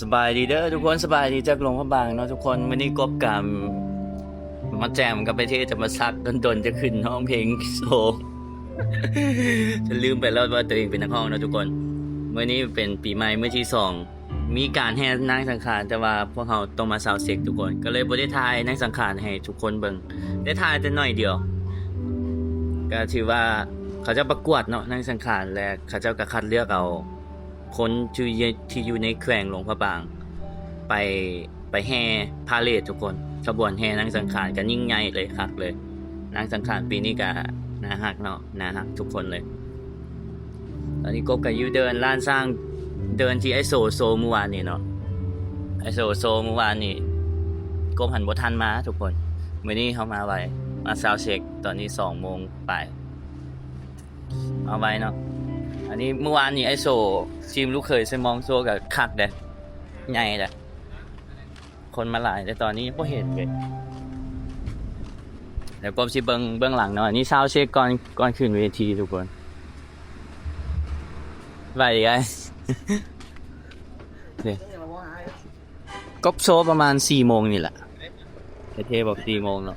ສະບາຍດີເດີທຸກຄົນ ສະບາຍດີຈາກຫຼວງພະບາງເນາະທຸກຄົນ. ມື້ນີ້ກົບກະມາແຈມກັບໄອ້ເທ່ຈຳປາສັກ ດົນໆຈະຂຶ້ນຮ້ອງເພງໂຊ ຈົນລືມໄປແລ້ວວ່າຕົວເອງເປັນນັກຮ້ອງເນາະທຸກຄົນ. ມື້ນີ້ເປັນປີໃໝ່ມື້ທີສອງ ມີການແຫ່ນາງສັງຂານ ແຕ່ວ່າພວກເຮົາຕ້ອງມາຊາວເຊັກທຸກຄົນ ກໍເລີຍບໍ່ໄດ້ຖ່າຍນາງສັງຂານໃຫ້ທຸກຄົນເບິ່ງ ໄດ້ຖ່າຍແຕ່ໜ້ອຍດຽວ. ກໍຖືວ່າເຂົາເຈົ້າປະກວດເນາະນາງສັງຂານ ແລະ ເຂົາເຈົ້າກໍຄັດເລືອກເອົາ ຄົນທີ່ ທີ່ຢູ່ໃນແຂວງຫຼວງພະບາງ ໄປ ໄປແຫ່ພາເຣດທຸກຄົນ. ຂະບວນແຫ່ນາງສັງຂານກໍຍິ່ງໃຫຍ່ເລີຍ ຄັກເລີຍ. ນາງສັງຂານປີນີ້ກໍໜ້າຮັກເນາະ ໜ້າຮັກທຸກຄົນເລີຍ. ຕອນນີ້ກົບກໍຢູ່ເດີ່ນລ້ານຊ້າງ ເດີ່ນທີ່ໄອ້ໂສໂຊມື້ວານນີ້ເນາະ. ໄອ້ໂສໂຊມື້ວານນີ້ ກົບຫັ້ນບໍ່ທັນມາທຸກຄົນ. ມື້ນີ້ເຮົາມາໄວ ມາຊາວເຊັກ ຕອນນີ້ສອງໂມງປາຍ. ເອົາໄວ້ເນາະ. ອັນນີ້ມື້ວານນີ້ໄອ້ໂຊ ທີມລູກເຂີຍໄຊມອງໂຊກໍຄັກເດ້ ໃຫຍ່ແຫຼະ ຄົນມາຫຼາຍ ແຕ່ຕອນນີ້ຍັງບໍ່ເຫັນເລີຍ. ແລ້ວກໍຊິເບິ່ງເບື້ອງຫຼັງເນາະ. ອັນນີ້ຊາວເຊັກກ່ອນ ກ່ອນຂຶ້ນເວທີທຸກຄົນ. ໄວເດ້ ນີ້ ກົບໂຊປະມານສີ່ໂມງນີ້ແຫຼະ ໄອ້ເທ່ບອກສີ່ໂມງເນາະ.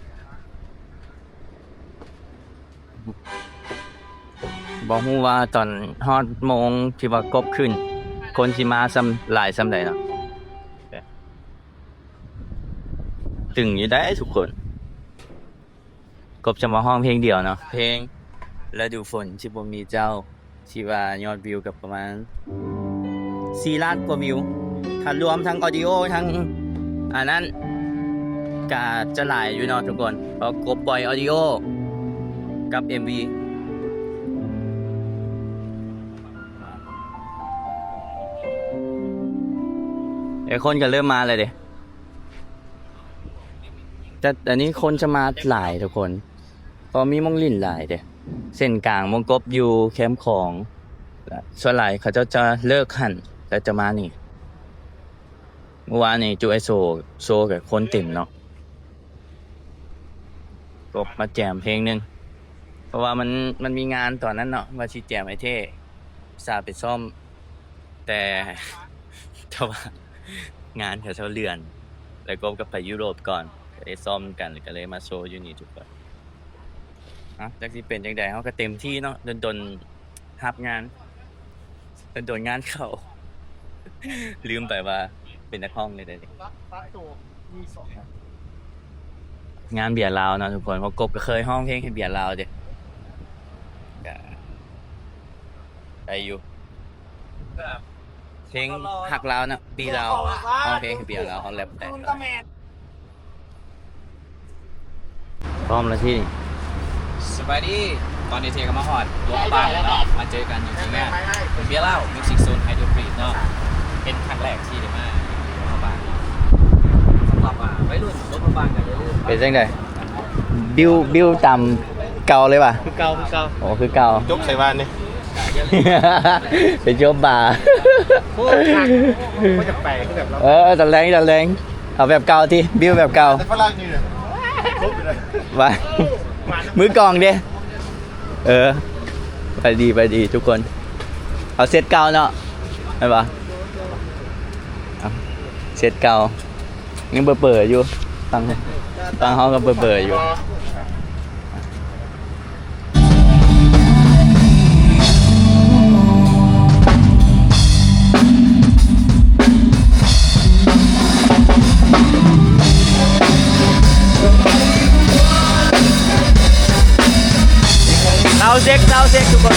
ບໍ່ຮູ້ວ່າຕອນຮອດໂມງທີ່ວ່າກົບຂຶ້ນ ຄົນຊິມາສ່ຳ ຫຼາຍສ່ຳໃດເນາະ. ຕຶງຢູ່ໄດ໋ທຸກຄົນ. ກົບຈະມາຮ້ອງເພງດຽວເນາະ ເພງລະດູຝົນທີ່ບໍ່ມີເຈົ້າ. ທີ່ວ່າຍອດວິວກໍປະມານສີ່ລ້ານກວ່າວິວ ຖ້າລວມທັງອອດິໂອ ທັງອັນນັ້ນ ກະຈະຫຼາຍຢູ່ເນາະທຸກຄົນ ເພາະກົບປ່ອຍອອດິໂອກັບເອັມວີ. ແຕ່ຄົນກໍເລີ່ມມາແລ້ວເດ້ ແຕ່ອັນນີ້ຄົນຈະມາຫຼາຍທຸກຄົນ. ກໍມີໝ່ອງຫຼິ້ນຫຼາຍເດ້. ເສັ້ນກາງໝ່ອງກົບຢູ່ແຄມຂອງ ແລະ ສ່ວນຫຼາຍເຂົາເຈົ້າຈະເລີກຫັ້ນ ແລ້ວຈະມານີ້. ມື້ວານນີ້ຈຸໄອໂຊ ໂຊກັບຄົນເຕັມເນາະ. ກໍມາແຈມເພງໜຶ່ງ ເພາະວ່າມັນ ມັນມີງານຕອນນັ້ນເນາະ ວ່າຊິແຈມໄອເທ່ ອຸດສ່າໄປຊ້ອມ ແຕ່ ແຕ່ວ່າງານເຂົາເຈົ້າເລື່ອນ ແລ້ວກໍກັບໄປຢູໂຣບກ່ອນ ກໍໄດ້ຊ້ອມນຳກັນ ກໍເລີຍມາໂຊຢູ່ນີ້ທຸກຄົນ. ເອົ້າ ຈັກຊິເປັນຈັ່ງໃດ ເຮົາກໍເຕັມທີ່ເນາະ ດົນໆຮັບງານ ດົນໆງານເຂົ້າ ລືມໄປວ່າເປັນນັກຮ້ອງເລີຍເດ. ງານເບຍລາວເນາະທຸກຄົນ ເພາະກົບກໍເຄີຍຮ້ອງເພງໃຫ້ເບຍລາວເດ້ ກະໄດ້ຢູ່ ເພງຮັກລາວເນາະ ປີລາວ ຮ້ອງເພງໃຫ້ເບຍລາວ ເຮົາແຣັບໄດ້. ພ້ອມແລ້ວທີ່ນີ້. ສະບາຍດີ ຕອນນີ້ເທກໍມາຮອດຫຼວງພະບາງແລ້ວເນາະ ມາເຈີກັນຢູ່ທີ່ງານເບຍລາວ Music Zone Hydro Breeze ເນາະ ເປັນຄັ້ງແລກທີ່ໄດ້ມາຫຼວງພະບາງເນາະ. ສຳລັບວ່າໄວລຸ້ນຫຼວງພະບາງກໍຢ່າລືມ ເປັນຈັ່ງໃດ? ບິວ ບິວຕາມເກົ່າເລີຍຫວາ? ຄືເກົ່າ ຄືເກົ່າ. ໂອ້ ຄືເກົ່າ. ຈົກໃສ່ຫວານນີ້ ໄປຈົກບາ. ໂອ້ ຄັກ ບໍ່ຢາກໄປຄືແບບ ເອີ ຕອນແລງ ຕອນແລງ ເອົາແບບເກົ່າຕິ ບິວແບບເກົ່າ. ແຕ່ຝຣັ່ງນີ້ ຄົບຢູ່ເລີຍ ວ່າ ມືກອງເດ້. ເອີ ໄປດີ ໄປດີທຸກຄົນ. ເອົາເຊັດເກົ່າເນາະ ແມ່ນບໍ່? ເອົາເຊັດເກົ່າ ຍັງເບີໆຢູ່ ຝັ່ງ ຝັ່ງເຮົາກໍເບີໆຢູ່. ຊາວເຊັກ ຊາວເຊັກທຸກຄົນ.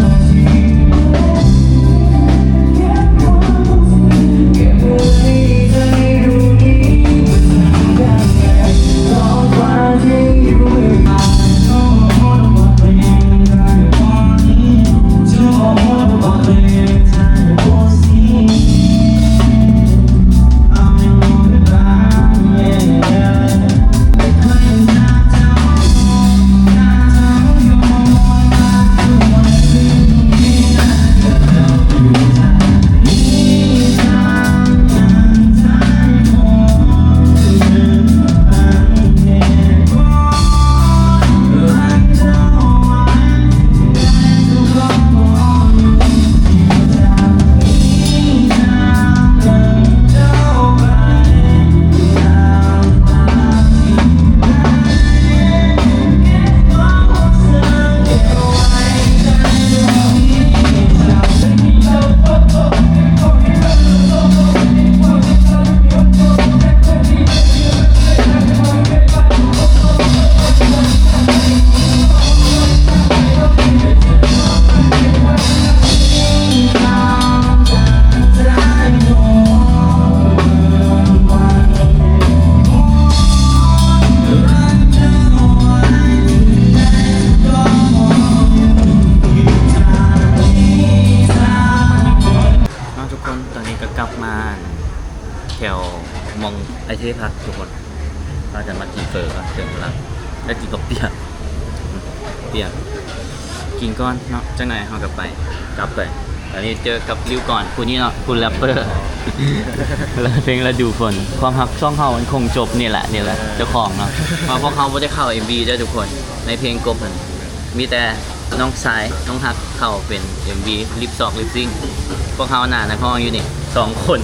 ເ ໄປເທພັກທຸກຄົນ ພາກັນມາກິນເຝີກ່ອນ ເຕີມພະລັງ ແລ້ວກິນເຂົ້າປຽກ ປຽກ ກິນກ່ອນເນາະ ຈັກໜ່ອຍເຮົາກໍໄປ ກັບໄປ. ອັນນີ້ເຈີກັບລິ້ວກ່ອນ ຜູ້ນີ້ເນາະ ຜູ້ແຣັບເປີ ແລ້ວເພງລະດູຝົນ ຄວາມຮັກຊ່ອງເຮົາມັນຄົງຈົບນີ້ແຫຼະ ນີ້ແຫຼະເຈົ້າຂອງເນາະ ເພາະພວກເຮົາບໍ່ໄດ້ເຂົ້າເອັມວີເດີທຸກຄົນ ໃນເພງກົບຫັ້ນ ມີແຕ່ນ້ອງຊາຍ ນ້ອງຮັກ ເຂົ້າເປັນເອັມວີ ລິບຊອກລິບຊິງ ພວກເຮົາໜ້ານັກຮ້ອງຢູ່ນີ້ສອງຄົນ.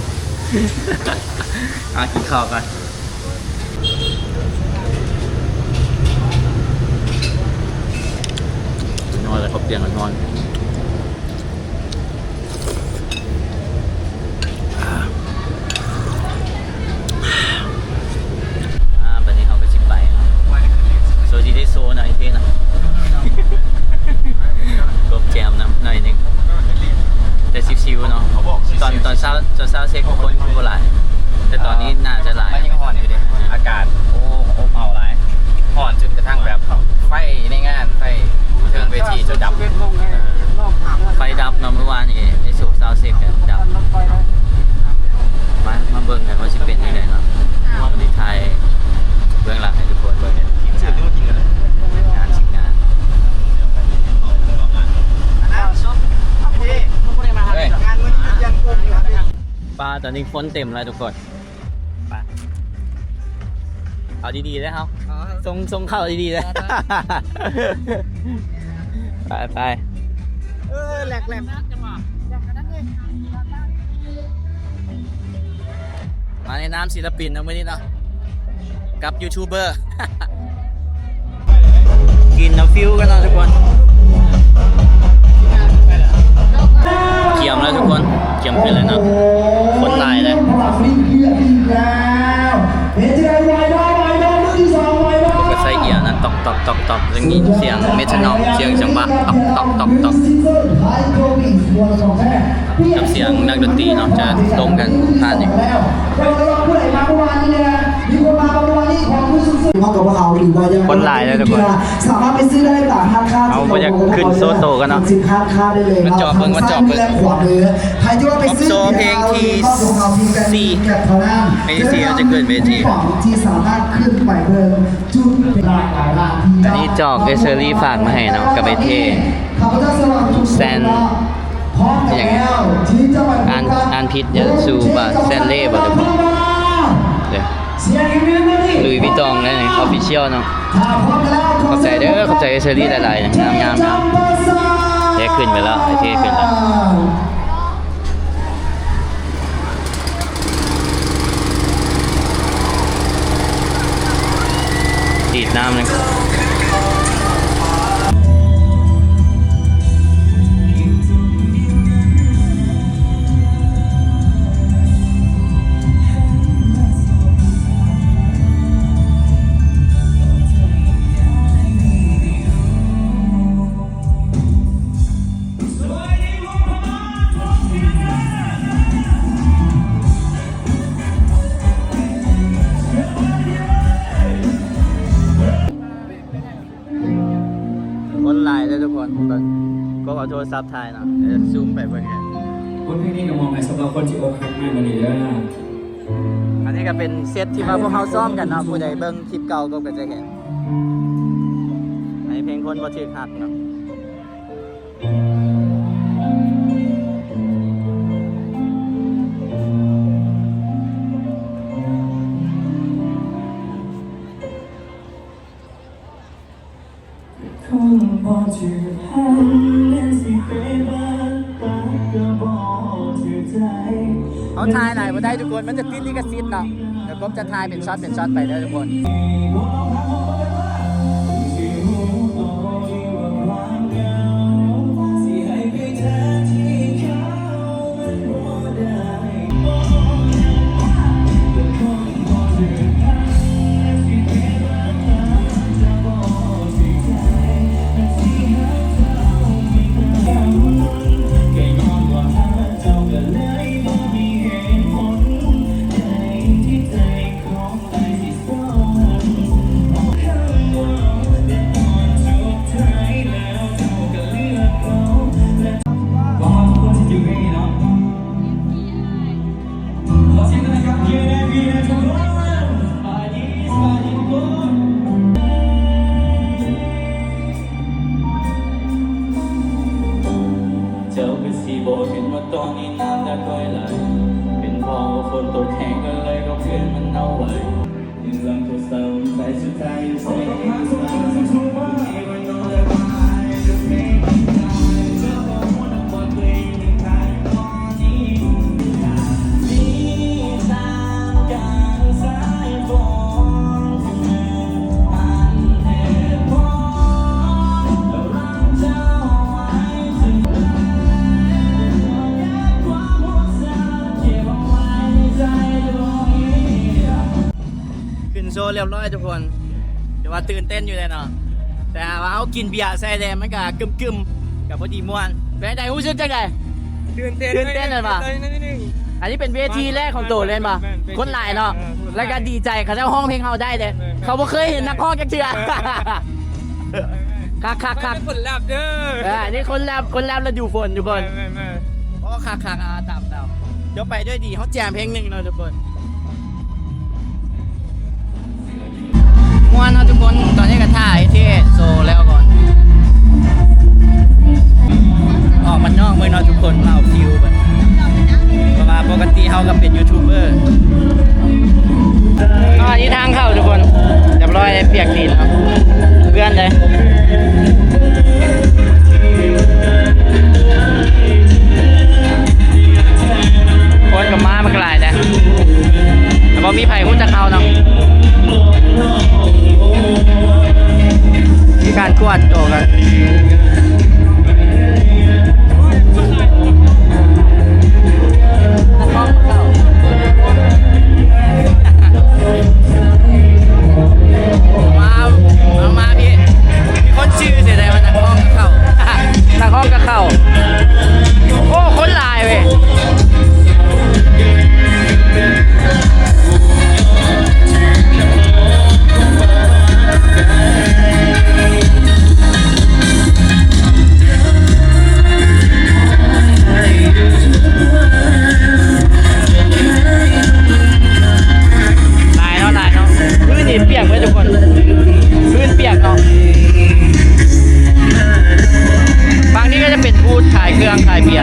ມາກິນເຂົ້າກັນ ນອນແລ້ວເຂົ້າປຽກນອນ. ອ່າ ບັດນີ້ເຮົາກໍຊິໄປເນາະ ໂຊທີ່ໄດ້ໂຊເນາະ ໄອ້ເທ່ເນາະ ກົບແຈມນຳໜ້ອຍໜຶ່ງ ແຕ່ຊິວໆເນາະ ຕອນ ຕອນເຊົ້າ ຕອນເຊົ້າເຊັກຄົນຄືບໍ່ຫຼາຍ ແຕ່ຕອນນີ້ໜ້າຈະຫຼາຍ ມັນຍັງຮ້ອນຢູ່ເດ້ ອາກາດ ໂອ້ ອົບເອົາຫຼາຍ ຮ້ອນຈົນກະທັ້ງແບບໄຟໃນງານ ໄຟເທິງເວທີຈົນດັບ ໄຟດັບເນາະ ມື້ວານນີ້ ໄອ້ສຸກຊາວເຊັກກໍດັບ. ມາ ມາເບິ່ງກັນວ່າຊິເປັນຈັ່ງໃດເນາະ ຊິຖ່າຍເບື້ອງຫຼັງໃຫ້ທຸກຄົນເບິ່ງ ທີມງານ ທີມງານ ທີມງານ. ປາ ຕອນນີ້ຄົນເຕັມແລ້ວທຸກຄົນ ປາ ເອົາດີໆເດີເຮົາ ສົ່ງ ສົ່ງເຂົ້າດີໆເດີ ໄປໆ ເອີ ແຫຼກໆ ມາໃນນາມສິລະປິນເນາະ ມື້ນີ້ເນາະ ກັບຢູທູບເບີ ກິນເອົາຟິວກັນເນາະທຸກຄົນ ກຽມແລ້ວທຸກຄົນ ກຽມຂຶ້ນແລ້ວເນາະ ຄົນຫຼາຍເລີຍ ເປັນຈັ່ງໃດ ໄວດອລ ໄວດອລ ມື້ທີສອງ ໄວດອລ ກໍໃສ່ເອຍນະ ຕອກໆໆໆ ໄດ້ຍິນສຽງເມໂທນອມ ສຽງຈັງຫວະ ຕອກໆໆໆ ກັບສຽງນັກດົນຕີເນາະ ຈະລົມກັນຜ່ານນີ້ ຄົນຫຼາຍເລີຍທຸກຄົນ ສາມາດໄປຊື້ໄດ້ຕາມຮ້ານຄ້າ ເຮົາບໍ່ຢາກຂຶ້ນໂຊໂຕກັນເນາະ ຮ້ານຄ້າໄດ້ເລີຍ ມາຈອບເບິ່ງ ມາຈອບເບິ່ງ ໃຜທີ່ວ່າໄປຊື້ ເພງທີສີ່ ເພງທີສີ່ ເຮົາຈະຂຶ້ນເວທີ ທີ່ສາມາດຂຶ້ນໄປເບິ່ງ ອັນນີ້ຈອກເອື້ອຍເຊີຣີຝາກມາໃຫ້ເນາະ ກັບໄອ້ເທ່ ແຊນ ອີ່ຫຍັງ ອ່ານ ອ່ານຜິດເດີ ຊູວ່າແຊນເລ່ບໍ່ ຫຼື ລຸຍວິຕອງ ອອບຟິຊຽວເນາະ ຂອບໃຈເດີ ຂອບໃຈເອື້ອຍເຊີຣີຫຼາຍໆ ງາມໆ ເດ້ ຂຶ້ນໄປແລ້ວ ໄອ້ເທ່ຂຶ້ນແລ້ວ. ດີດນ້ຳ ຄົນຫຼາຍເດີທຸກຄົນ ເບິ່ງ ກໍເອົາໂທລະສັບຖ່າຍເນາະ ເອີ ຊູມໄປເບິ່ງ ບົດເພງນີ້ກໍມອບໃຫ້ສຳລັບຄົນທີ່ອົກຫັກໃນມື້ນີ້ເດີ. ອັນນີ້ກໍເປັນເຊັດທີ່ວ່າພວກເຮົາຊ້ອມກັນເນາະ ຜູ້ໃດເບິ່ງຄລິບເກົ່າກໍຈະເຫັນ ໃນເພງຄົນບໍ່ຖືກຮັກເນາະ. ເຮົາຖ່າຍຫຼາຍບໍ່ໄດ້ທຸກຄົນ ມັນຈະຕິດລິຂະສິດເນາະ. ດຽວກົບຈະຖ່າຍເປັນຊັອດເປັນຊັອດໄປເດີທຸກຄົນ. ເ ມີນ້ຳຈາກຫ້ວຍໄຫຼ ເປັນເພາະວ່າຝົນຕົກແຮງ ກໍເລີຍກໍເຄື່ອນມັນເອົາໄວ້ ຍັງຫຼັງໂທລະສັບສາຍສຸດທ້າຍຢູ່ໃສ ຂຶ້ນໂຊຮຽບຮ້ອຍທຸກຄົນ ແຕ່ວ່າຕື່ນເຕັ້ນຢູ່ເດ້ເນາະ ແຕ່ວ່າເຮົາກິນເບຍໃສ່ແດ່ ມັນກະກຶມໆ ກະພໍດີມ່ວນ. ເປັນຈັ່ງໃດ? ຮູ້ສຶກຈັ່ງໃດ? ຕື່ນເຕັ້ນ ຕື່ນເຕັ້ນແມ່ນບໍ່? ອັນນີ້ເປັນເວທີແລກຂອງໂຕເລີຍແມ່ນບໍ່? ແມ່ນໆ ຄົນຫຼາຍເນາະ ເອີ ຄົນຫຼາຍ ແລ້ວກໍດີໃຈ ເຂົາເຈົ້າຮ້ອງເພງເຮົາໄດ້ເດ້ ແມ່ນໆ ເຂົາບໍ່ເຄີຍເຫັນນັກຮ້ອງຈັກເທື່ອ. ແມ່ນໆ ຄັກໆໆ ອັນນີ້ຄົນແຣັບເດີ ເອີ ອັນນີ້ຄົນແຣັບ ຄົນແຣັບລະດູຝົນທຸກຄົນ ແມ່ນໆໆ ໂອ້ ຄັກໆ ອ່າ ຕາມໆ ດຽວໄປດ້ວຍດີ ເຮົາແຈມເພງໜຶ່ງເນາະທຸກຄົນ. ມ່ວນເນາະທຸກຄົນ ຕອນນີ້ກໍຖ້າໄອ້ເທ່ໂຊແລ້ວກ່ອນ ອອກມານອກເບິ່ງເນາະທຸກຄົນ ມາເອົາຟິວເບິ່ງ ເພາະວ່າປົກກະຕິເຮົາກໍເປັນຢູທູບເບີ ອ່າ ນີ້ທາງເຂົ້າທຸກຄົນ ຮຽບຮ້ອຍ ປຽກຕີນເນາະ ເປື້ອນເດ້. ຄົນກໍມາບັກຫຼາຍແດ່ ແຕ່ບໍ່ມີໃຜຮູ້ຈັກເຮົາເນາະ ມີການກວດໂຕກັນ. ມາ ມາ ມາພີ່ ມີຄົນຊື່ເສຍໃດວ່ານັກຮ້ອງກະເຂົ້າ ນັກຮ້ອງກະເຂົ້າ. ໂອ້ ຄົນຫຼາຍເວີຍ. ຫຼາຍເນາະ ຫຼາຍເນາະ ພື້ນນີ້ປຽກເບິດທຸກຄົນ ພື້ນປຽກເນາະ. ຝັ່ງນີ້ກໍຈະເປັນບູດຂາຍເຄື່ອງຂາຍເບຍ.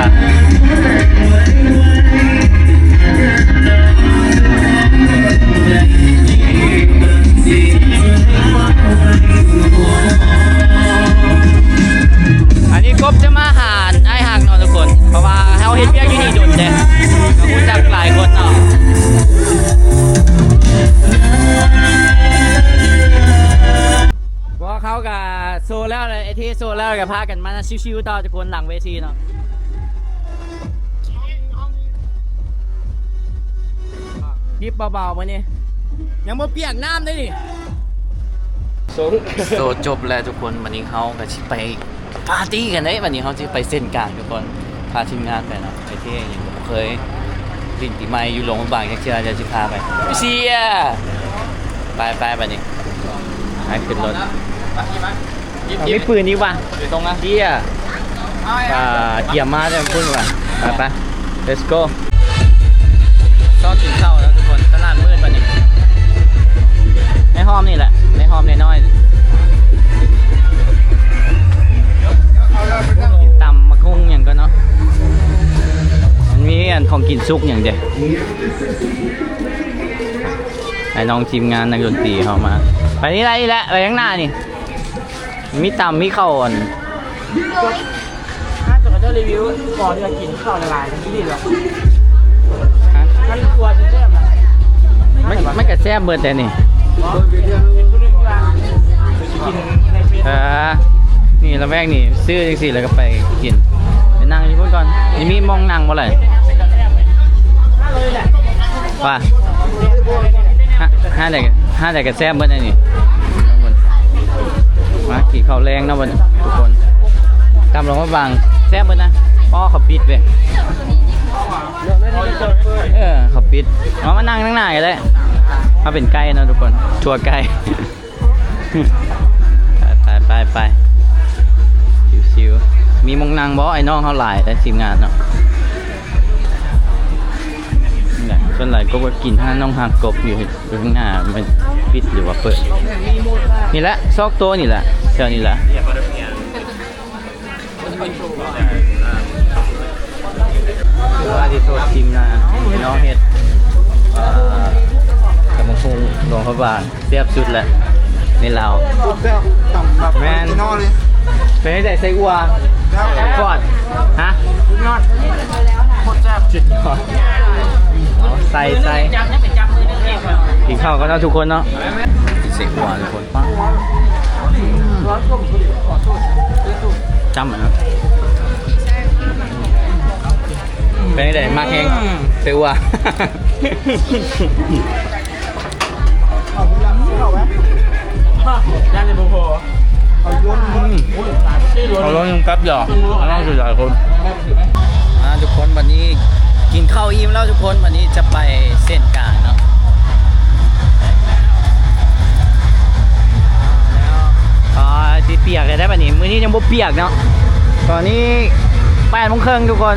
ອັນນີ້ກົບຈະມາຫາອ້າຍຮັກເນາະທຸກຄົນ ເພາະວ່າເຮົາເຮັດວຽກຢູ່ນີ້ດົນແລ້ວ ກໍຮູ້ຈັກຫຼາຍຄົນເນາະ. ພວກເຂົາກໍໂຊແລ້ວ ໄອ້ເທ່ໂຊແລ້ວ ກໍພາກັນມາຊິວໆຕໍ່ທຸກຄົນຫຼັງເວທີເນາະ. ຈິບເບົາໆ ມື້ນີ້ ຍັງບໍ່ປຽກນ້ຳເດ້ນີ້. ໂຊຈົບແລ້ວທຸກຄົນ ບັດນີ້ເຮົາກໍຊິໄປປາຕີ້ກັນເດ້. ບັດນີ້ເຮົາຊິໄປເຊັນກາງທຸກຄົນ ພາທີມງານໄປເນາະ. ໄອ້ເທ່ຍັງບໍ່ເຄີຍຫຼິ້ນປີໃໝ່ຢູ່ຫຼວງພະບາງຈັກເທື່ອ ດຽວຊິພາໄປ. ເຊຍ ໄປໆ ບັດນີ້ ໄປຂຶ້ນລົດ. ເອົາ ມີປືນອີກວ່າ ເຊຍ ອ່າ ກຽມມາແຕ່ພຸ້ນວ່າ. ໄປໆ let's go. ຊອກກິນເຂົ້າແລ້ວທຸກຄົນ ຕະຫຼາດມືດບັດນີ້ ໃນຮ່ອມນີ້ແຫຼະ ໃນຮ່ອມນ້ອຍໆ ກິນຕຳບັກຫຸ່ງຫຍັງກ່ອນເນາະ. ມັນມີອັນຂອງກິນສຸກຫຍັງເດ. ໃຫ້ນ້ອງທີມງານນັກດົນຕີເຮົາມາ ໄປນີ້ລະ ນີ້ແຫຼະ ໄປຂ້າງໜ້ານີ້. ມີຕຳ ມີເຂົ້າອັນ ຖ້າຕົວເຈົ້າຣີວິວ ກ່ອນທີ່ຈະກິນເຂົ້າຫຼາຍໆ ທີ່ນີ້ລະ ຮະ ມັນຄວນແຊບນະ. ມັນ ມັນກໍແຊບເບິດແຫຼະນີ້. ເອີ ນີ້ລະແວກນີ້ ຊື້ຈັ່ງຊີ້ແລ້ວກໍໄປກິນ ໄປນັ່ງຢູ່ພຸ້ນກ່ອນ. ມີໝ່ອງນັ່ງບໍ່ລະ? ວ່າ ຮ້ານ ຮ້ານໃດ ຮ້ານໃດກໍແຊບເບິດອັນນີ້. ມາກິນເຂົ້າແລງເນາະບັດນີ້ທຸກຄົນ. ຕຳຫຼວງພະບາງແຊບເບິດນະ. ອໍ ເຂົາປິດເວີຍ. ເອີ ເຂົາປິດ. ເອົາມານັ່ງທາງໜ້າກໍໄດ້. ເຮົາເປັນໄກເນາະທຸກຄົນ ທົວໄກ. ໄປ ໄປ ໄປ ໄປ ຊິວໆ. ມີໝ່ອງນັ່ງບໍ່? ໄອ້ນ້ອງເຮົາຫຼາຍໄດ໋ ທີມງານເນາະ. ນີ້ແຫຼະ ສ່ວນຫຼາຍກໍ ກໍກິນຮ້ານນ້ອງຮັກກົບຢູ່ ຢູ່ຂ້າງໜ້າ ມັນປິດຫຼືວ່າເປີດ? ນີ້ແຫຼະ ຊອກໂຕະນີ້ແຫຼະ ແຖວນີ້ແຫຼະ. ນີ້ ນ້ອງເຮັດ ເອີ ຕຳບັກຫຸ່ງຫຼວງພະບາງ ແຊບສຸດແຫຼະໃນລາວ. ໂຄດແຊບ ຕຳແບບ ແມ່ນ ອໍຣິຈິນອລເລີຍ. ເປັນຈັ່ງໃດ ໄສ້ອົ່ວ? ແຊບ ຟອດ ຮະ? ສຸດຍອດ ໂຄດແຊບ ສຸດຍອດ. ເອົາ ໃສ່ ໃສ່ ກິນເຂົ້າກັນເນາະທຸກຄົນເນາະ. ກິນໄສ້ອົ່ວທຸກຄົນ. ຈ້ຳມັນເນາະ. ເປັນຈັ່ງໃດ ມັກແຮງ ເປັນວ່າ ຢ້ານຊິບໍ່ພໍ. ເອົາລົງ ເອົາລົງກັບຢອກ ອັນນັ້ນຄືຫຼາຍຄົນ. ອ່າ ທຸກຄົນ ບັດນີ້ກິນເຂົ້າອີ່ມແລ້ວທຸກຄົນ ບັດນີ້ຈະໄປເສັ້ນກາງເນາະ. ອ່າ ຊິປຽກແລ້ວໄດ໋ບັດນີ້ ມື້ນີ້ຍັງບໍ່ປຽກເນາະ. ຕອນນີ້ແປດໂມງເຄິ່ງທຸກຄົນ.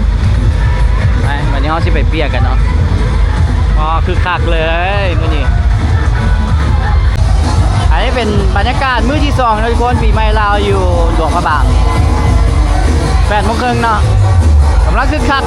ໄປ ບັດນີ້ເຮົາຊິໄປປຽກກັນເນາະ. ອໍ ຄຶກຄັກເລີຍມື້ນີ້. ອັນນີ້ເປັນບັນຍາກາດມື້ທີສອງເນາະທຸກຄົນ ປີໃໝ່ລາວຢູ່ຫຼວງພະບາງ ແປດໂມງເຄິ່ງເນາະ ກຳລັງຄຶກຄັກ.